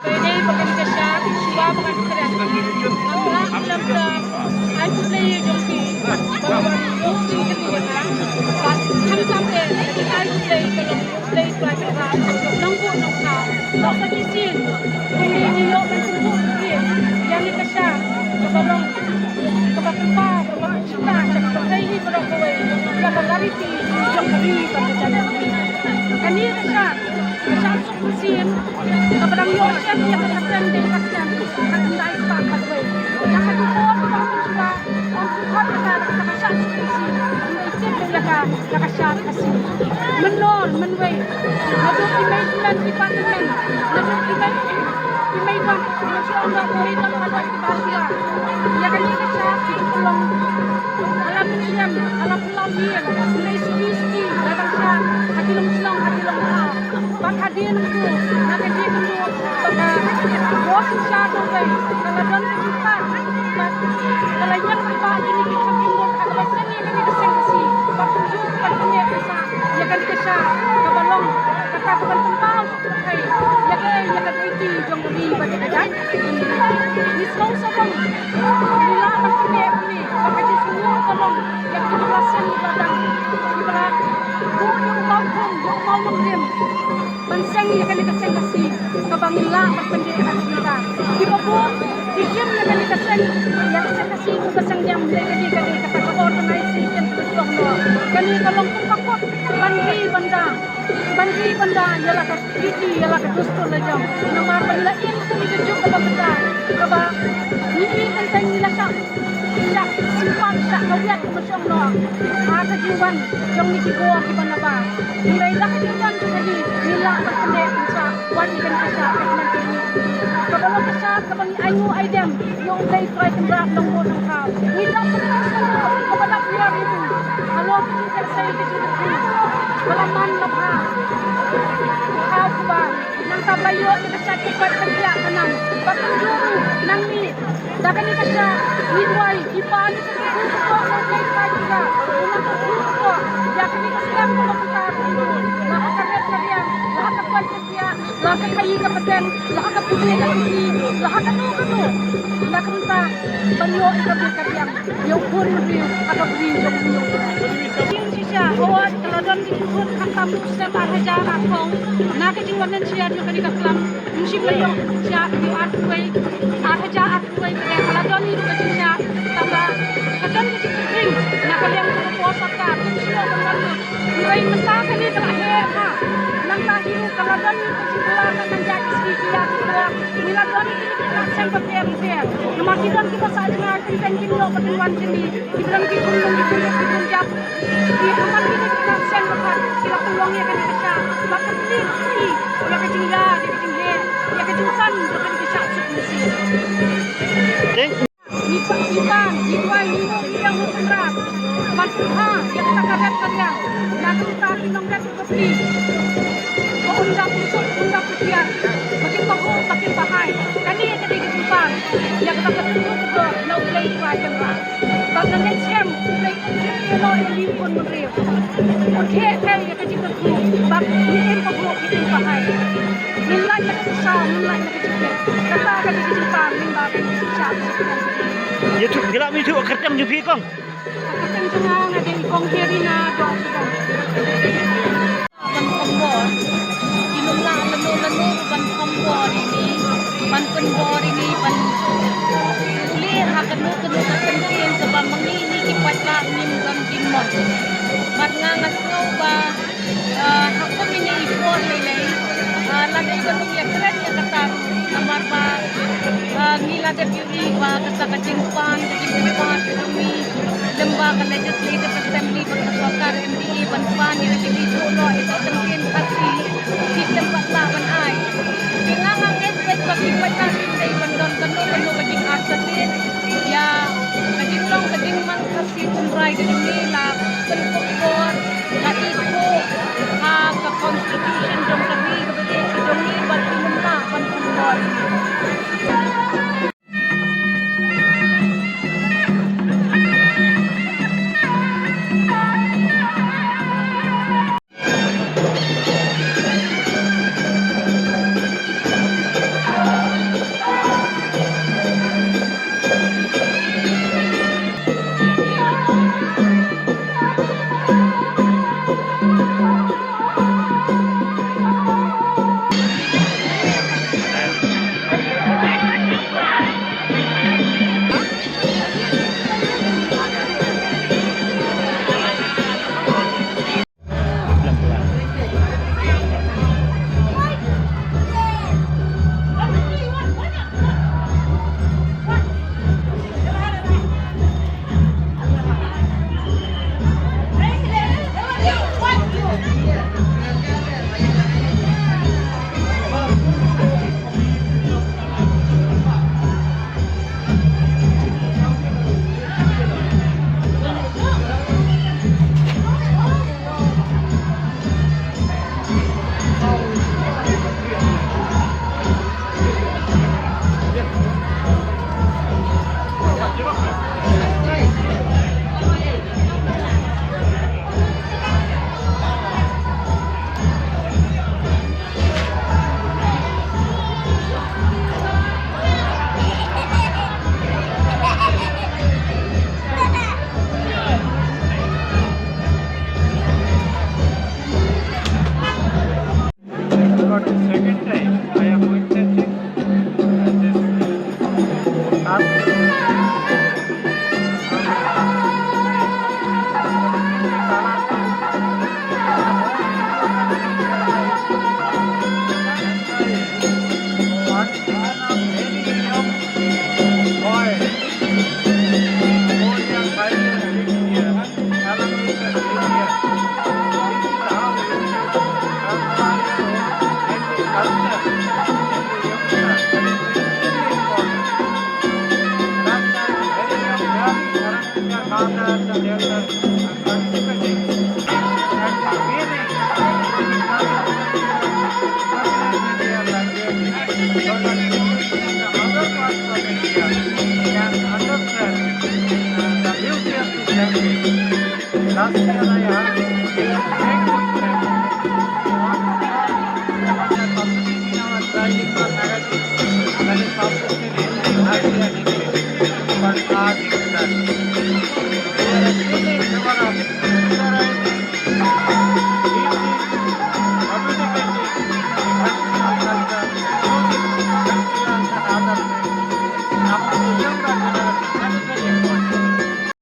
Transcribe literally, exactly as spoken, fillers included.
Pynlong ba kan kyrshan shuwa ba kan kren. Nga klam da ai khublei ïa jong phi ba wan ïoh jingkyrkhu ïa nga. Bad khamtam eh ai khublei ka long khublei Trai Kynrad nongbuh nongthaw. Ba sa shisien kumne ngi ïoh ban sngewthuh ïa kane ka shad kaba long kaba kynmaw kaba Kane ka shad, ka shad suk mynsiem, kaba dang ïoh shem ïa ka kyrteng dei ka kyrteng ka khyndai spah khatwei. Ïa ka dei por kaba shu ba, ym shu khot kata ka shad suk mynsiem, ym dei tip ïa ka, ïa ka shad Khasi. Mynnor mynwei, naduh ki mei tymmen ki pa tymmen, naduh ki mei ki mei bam, ki mei shnong bam, ki mei bam, ki mei bam, ki mei bam. Ïa kane ka shad ki pynlong ha la mynsiem, ha la pynlong ïing, ki mei suki suki, la dang shad ha ki long shnong, ha ki long thaw. Bad hadien nangtu, na ka jingkynduh ba ka bor synshar nongwei ka la don ka jingpang, bad ka la ïeng lyngba kine ki kham jingmut ha kaba sngewthuh kane ka seng Khasi, bad kumjuh ban pynlong pisa ïa kane ka shad kaba long kata kaban pynpaw Ïa kaei, ïa kaei ka deiti jong ka ri bad ka jaitbynriew. Kong Sabon, ngi lah ban pyndep ïa ka jingsngew ka long ïa ki ba la seng, ki ba la dang, ki ba la buh ïa u mawkhum, ïa u mawlong rim ban seng ïa kane ka seng Khasi kaba ngi lah ban pyndep ha ka jingïada. Kiba bun ki im ïa kane ka seng, ïa ka seng Khasi kum ka seng diang, ïa kane ka dei kata ka organization kaba jong no. Kane ka long kum ka kot ban ri ban da, ban ri ban da ïa la ka riti, ïa la ka dustur la jong. Namar ba ngi la im kum ka juk kaba mynta, kaba ngi i teng teng ngi la shah, shah sympat, shah kawet kumba shong noh ha ka jingwan jong ngi ki bor kiba na ba. Hynrei da ka jingwan jong ngi, ngi lah ban pyndep ban shah wan ïa kane ka shad ka jingwan jong ngi, kaba long ka shad kaba ngi ainguh aidem ïa U Blei Trai Kynrad Nongbud Nongthaw. Ngi dap ban ïa ka sngewbha kaba dap ïa ri halor ka jingkyrsiang ka jingkyrkhu ba la man la bha. Khaw kaba nangta ba la ïoh ïa ka shad ka koit ka khiah ka nang, ba kan jur nangne. Da kane ka shad ngi duwai, ngi pan ïa ka jingkyrkhu ka koit ka khiah ka nang, ka jingkyrkhu ka koit ïa kane ka slem kaba mynta ka jingkyrkhu, la ha ka ret ka riang, la ha ka koit ka khiah, la ha ka khaïi ka pateng, la ha ka pule ka kti, la ha kano kano. Nda ka mynta ban ïoh ïa ka bor ka riang ïa u khun briew ha ka bri jong u. Ïing shisha, oh, ka la don ki khun khamtam u snem ar hajar arphew. Na ka jingwan nang shisha jong kane ka klam, ym shym la ïoh shisha ïa u arphew wei, ar hajar arphew wei ka la don ïa ka jingshisha. Tangba ka don ka jingkyrpad na ka liang ka por sorkar, ym shym la don. Hynrei mynta kane ka la heh ha. Nangta hi ruh ka la don ïa ka jingkylla ka nang jait ki sngi ki ïa ki por. Ngi la don ïa ki khynnah seng bapher bapher. Namar ki don kiba sah jngai teng teng kim ïoh ba kin wan jong ngi. Ki don ki khun lung ki khun lung ki khun jap. Ki khun man ki don ki khynnah seng bapher ki la pynlong ïa kane ka shad. Ba ka pynlong ïa ka jingïa, ïa ka jingheh, ïa ka jingsan jong kane ka shad suk mynsiem. Ngi pan, ngi pan, ngi duwai, ngi muh, ngi ïeng, ngi kynrad ban pynbha ïa kata ka ret ka riang na ka bynta ki nongrep ki bapli. Ba un da pynshong, un da pynhiar, ba kin bahuh, ba kin bahai. Kane ka dei ka jingpan ïa kata ka pynduh pyndoh na U Blei Trai Kynrad. Ba ka nang skhem U Blei un ïehnoh ïa u khun bynriew. Un theh theh ïa ka jingkyrkhu ba ngi im bahuh, ngi im bahai. Ngin lait na ka pisa, ngin lait na ka jingkit. Kata ka dei ka jingpan lyngba kane ka jingshad. Ïathuh, ngi lah ban ïathuh kyrteng jong phi, kong? Kyrteng jong nga, nga dei Kong Herina Dohsudong. Ban pynbor. Ngim lah lano lano ban pynbor ïa ngi, ban pynbor ïa ngi, ban leh ha kano kano ka kyntien kaba ma ngi, ngi ki paidbah ngim don jingmut. Bad nga nga sngew ba Ah, ha kum ine i por lei lei, ah, la dei ban ym ïakren ïa kata ruh, namar ba, ah, ngi la dep ïohi ba kata ka jingpan, ka jingkyrpad ka jong ngi lyngba ka Legislative Assembly bad ka sorkar M D A ban pan ïa ka jingïathuh noh ïa ka kyntien Khasi ki khlem pat lah ban ai. Te nga nga ngeit beit ba ki paidbah kim dei ban don kano kano ka jingartatien ïa ka jinglong ka jingman Khasi tynrai ka jong ngi. La pynkup bor, la ithuh ha ka constitution jong ka ri kaba ïeit ka jong ngi, bad ngim lah ban pynbor. For the second time, I am witnessing, uh, this, uh, last